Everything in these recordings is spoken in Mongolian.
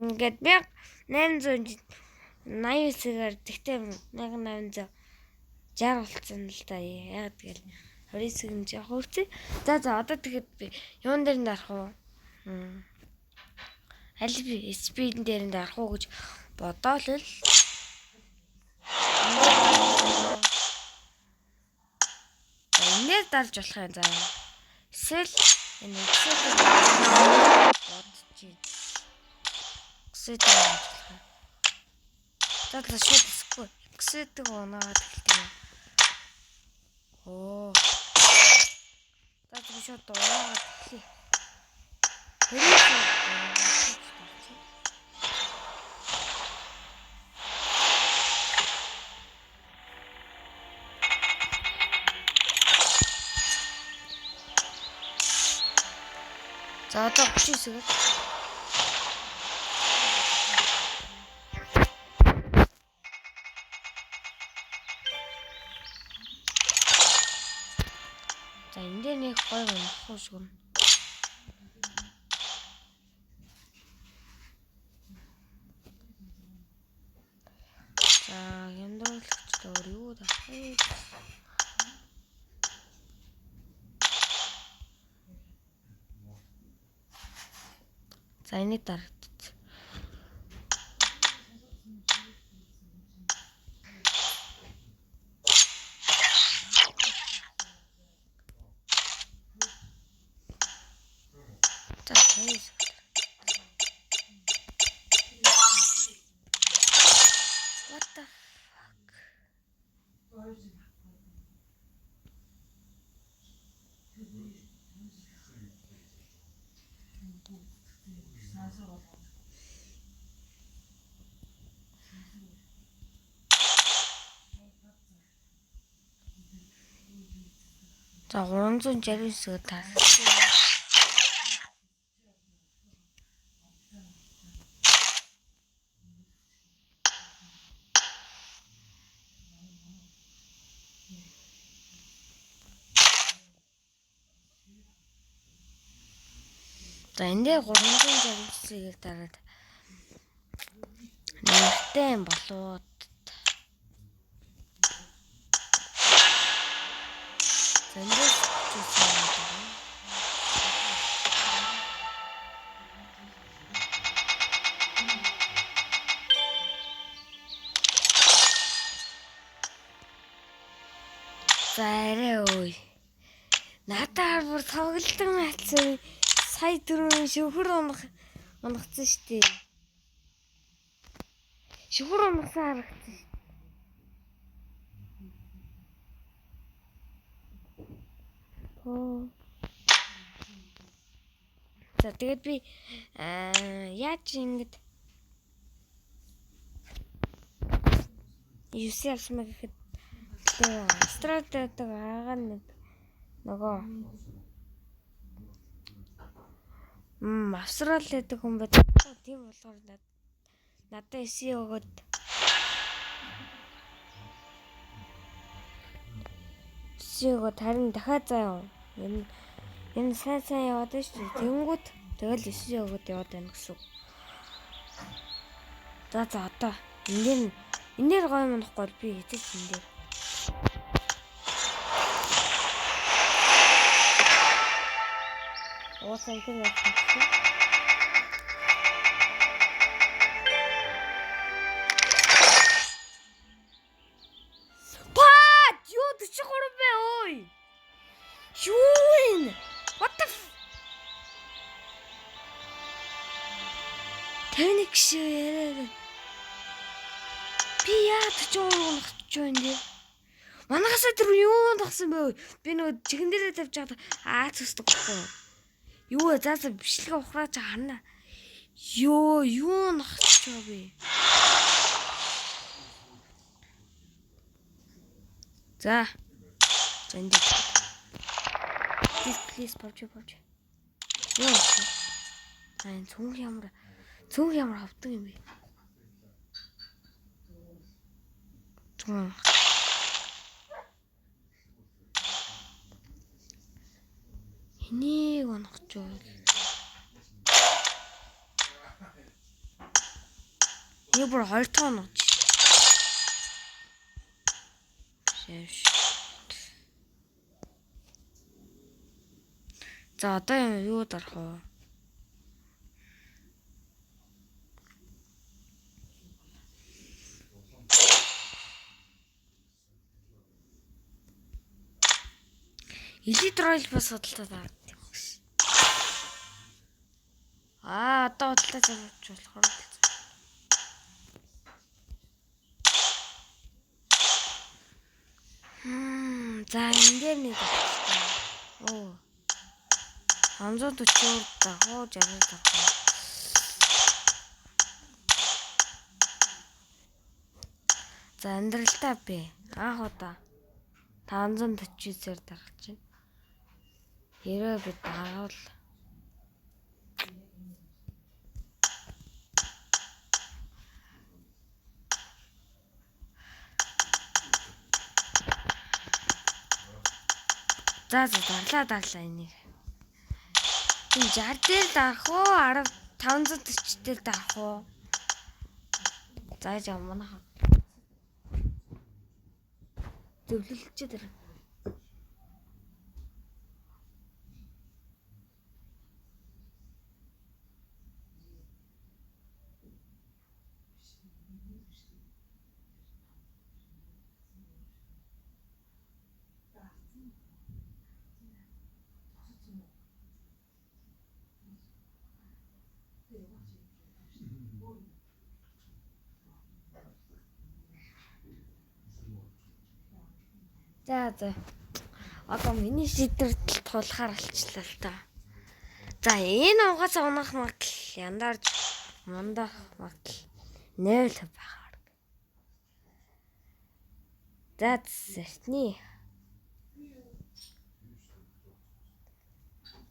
Ингээд 1889-ээр тэгтээ 1860 болсон л да. Яг тэгэл 29 нь яг хөрцөө. За за одоо тэгэхэд би юун дээр нь дарах уу? Аль би спид дээр нь дарах уу гэж бодоол л. Энээр дарж болох юм заа. Эсвэл энэ Excel бодчих. Excel дарж болох юм. За за шууд эсэхгүй. Excel-ийг унаагаад эхэлдэг юм. Оо. За би шууд унаагаад эхлэе. 29. За одоо 39 гээд. За энэ дээр нэг гоё унахгүй шиг юм. За хямдруулагч өөр юу дарах вэ? За энийг дарагдчих. За 59. What the fuck? За 369-г таарсан. За энэ дээр 369-ийг дараад нэмэртэй юм болов. За энэ дээр 39 юм байна. За арай ой. Надаар бүр тоглолтон атсан. Сая түрүүн шүхэр унахсан шүү дээ. Шүхэр унахсан харагдсан шүү. За тэгээд би яаж ингэж юусэн авсан мэ гэхэд Австралид байдаг агаа нэг нөгөө Австралид байдаг хүн байдаг. Тийм болохоор надад эсээ өгөөд эсээ өгөөд харин дахиад заа юм. Энэ сайн сайн яваад байна шүү дээ. Тэнгүүд тэгэл эсээ өгөөд яваад байна гэсэн үг. За за одоо энэ дээр гоё юм нөхгүй бол би хэзээ ч энэ дээр. Уусаа энэ яасан гэсэн. Пат! Юу 43 бэ ой? Юу энэ? What the f? 51 киши яриад. Би яа 43 унахч юу энэ? Манайхасаа тэр юу унахсан бэ? Би нөгөө чихэн дээрээ тавьж байгаад аа цэсдэг байхгүй юу? Юу вэ? За за бичлэгээ ухраач харна. Йоо, юу унахч юу бэ? За. За энэ. Please please PUBG PUBG. Юу? Аа энэ цүнх ямар хавдаг юм бэ? Цүнх. Энийг унахч юу? Нэг бүр 2 дахь оногч. Шээш. За одоо юу дарах вэ? Элит ройл бас худалдаа аваад юм гэсэн. Аа одоо худалдаа авч болохоор л. За энэ дээр нэг авчихсан. Оо. 540 дагуу 60 дагуу. За амьдралтаа би анх удаа 549-ээр дарах чинь. Хэрвээ би дарвал За за дарлаа энийг. Энэ 60 дээр дарах уу? 10 540 дээр дарах уу? За яа манайха. Зөвлөлтчээ дээр. За за. Одоо миний шийдвэрт тулахаар болчлаа л та. За энэ угаас унах магадлал яндарч мундах магадлал 0% байхаар. За эртний.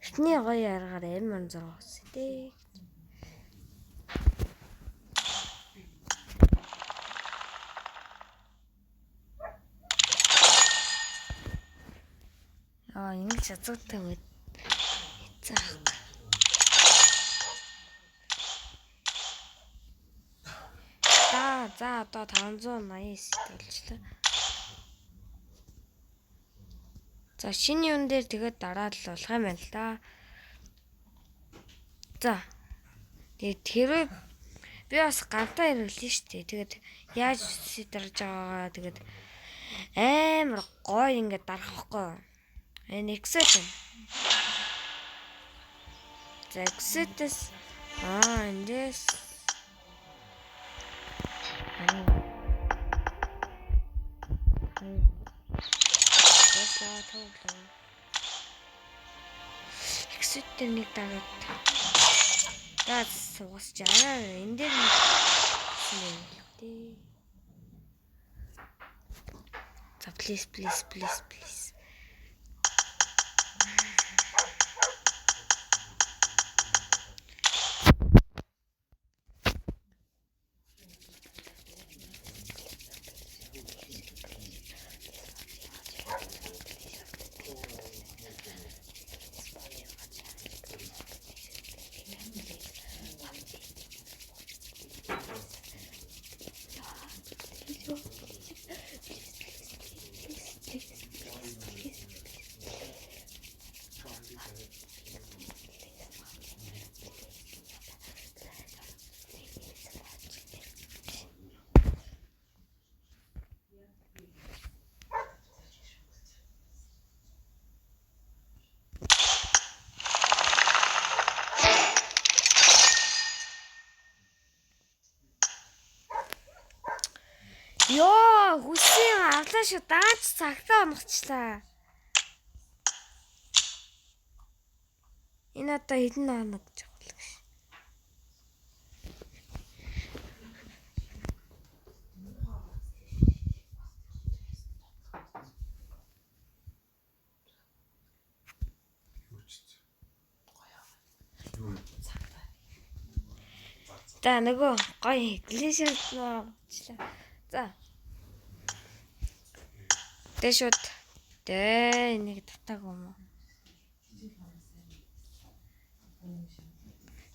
Эртний гоё аргаар M6 гэсэн дээ. Аа ингэж язгуутай мэд. За. За одоо 589 болчлаа. За шинэ юун дээр тэгээд дараа л болох юм байна л да. За. Тэгээд хэрвээ би бас гантаа хэрэглэн шүү дээ. Тэгээд яаж дарж байгаагаа тэгээд амар гоё ингээд дарах байхгүй. Энэ Excel юм. За Excel-ээс эндээс Excel дээр нэг дараад даа сугасч аа энэ дээр нэг юм л дээ. За please please please please. Йоо, хүссэн авлаа шүү. Даач цагтаа онгочлаа. Энэ одоо хэдэн хоног чухал гэж. За нөгөө гоё глишер онгочлаа. За. Тэ шууд тэ энийг татаагүй юм уу?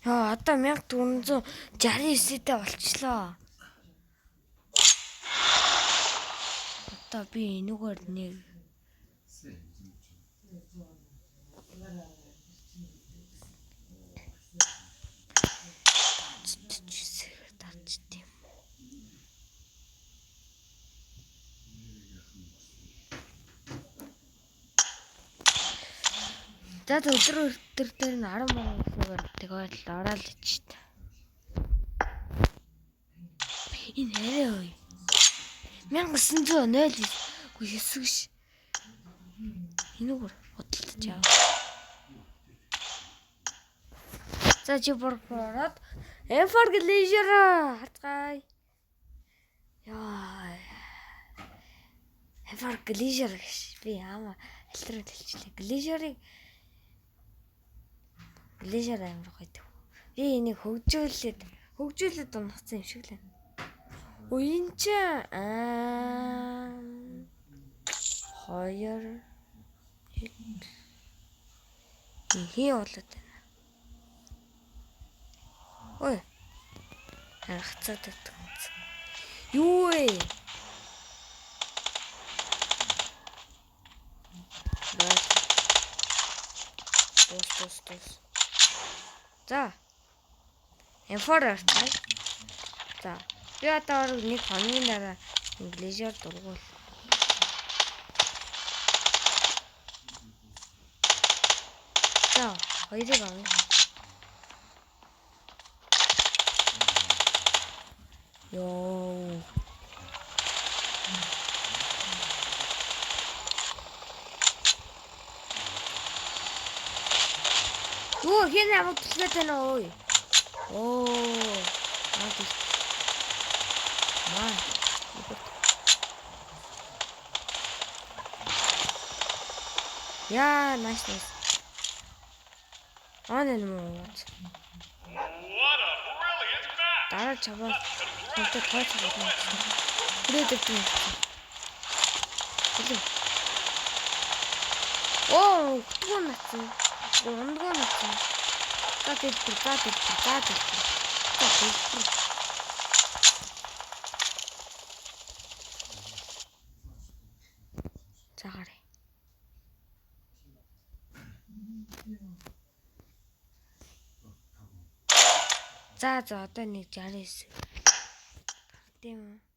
Яа одоо 1469-тэй болчлоо. Одоо би энүүгээр нэг дарчдээ. За өдөр өдөр дээр нь 10 мянга тэгэл ороод ичт. Энэ арай ой. 1900 0 үгүй 9 гэж. Энүүгээр худалдаж яав. За чи бүр ороод M4 Glacier харцгаая. Яа. M4 Glacier гэж би яама альтрал хэлчихлээ. Glacier-ыг Glacier амар гоё. Би энийг хөгжүүлээд унахсан юм шиг л байна. Өө энэ чи аа 2 1 хин болоод байна. Ой. Харахцаад байдаг. Юу вэ? Тус тус тус. За. M4 артай. За. Би одоо нэг хоногийн дараа инглишээр дургуул. За, хоёрыг авъя. Йоо. Юу хин амт түлхээд байна ой. Оо. Аа тийм. Маа. Яа, nice nice. Аа нэ муу. What a brilliant match! Дараа чаваа надад тооцоо болно гэсэн. Хүрээд ирдэг юм. Хэлээ. Оо, хөтгөө натсан. Ундгөө натсан. За дэлбэр, за дэлбэр, за дэлбэр. За дэлбэр. За гараа. За за одоо нэг 69. Тийм үү?